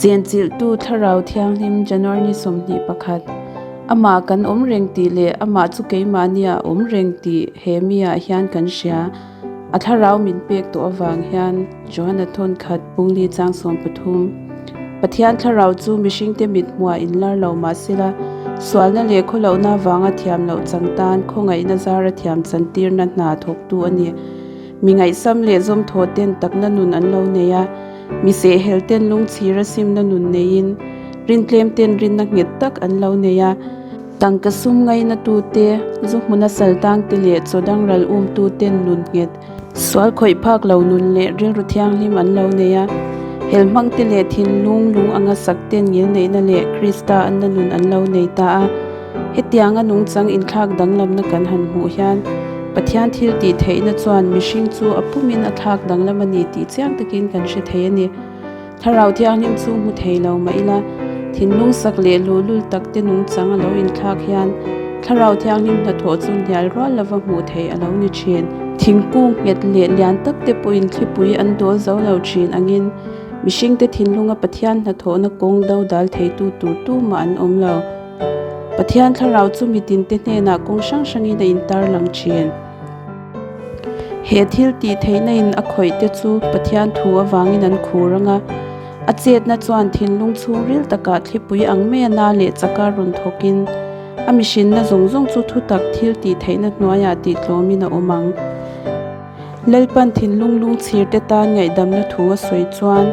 Chenchilhtu Thlarau Thianghlim January ni 21, Amah kan awm reng tih leh amah chu keimahnia a awm reng tih he miah hian kan hria. A thlarau min pek tawh avang hian Johana thawnkhat pungli chang 13, Pathian thlarau chu mihringte mit hmuah inlar lo mah sela, sualna leh khawlohna avanga thiam loh chang tan khawngaihna zara thiam chantirna hna thawktu a ni. Mi ngaihsam leh zawmthaw ten takna nun an lo nei a, mi sehhel ten lungchhira simna nun neiin, rintlem ten rinna nghet tak an lo nei a. Tangka sum ngaina tute, zu hmuna sal tangte leh chaw dang ral umtu ten nun nghet, sual khawih phak lo nun leh rilru thianghlim an lo nei a. Hel hmangte leh thinlung lung anga sak ten ngilneihna leh Krista anna nun an lo nei ta a. Hetianga nungchang inthlak danglamna kan han hmuh hian Pathian thil tih theihna chuan mihring chu a pumin a thlak danglam a ni tih chiang takin kan hre thei a ni. Thlarau Thianghlim chu hmu thei lo mah ila, thinlung sak leh luhlul tak te nungchang a lo inthlak hian Thlarau Thianghlim hnathawh chu hnial rual lova hmuh theih a lo ni thin. Thingkung nghet leh lian tak te pawhin thlipui an dawl zo lo thin angin mihringte thinlunga Pathian hnathawhna kawng dodal theitu tur tumah an awm lo. Pathian thlarau chu mitinte hnenah kawng hrang hrangin a intarlang thin. He thil tih theihna in a khawih te chu Pathian thu avangin an khur ang a, a chetna chuan thinlung chhungril takah thlipui ang mai a na leh chaka rawn thawkin a mihrinna zawng zawng chu thutak thil tih theihna hnuaiah tih tlawmin a awm ang. Lalpan thinlung lungchhir te tan ngaihdamna thu a sawi chuan.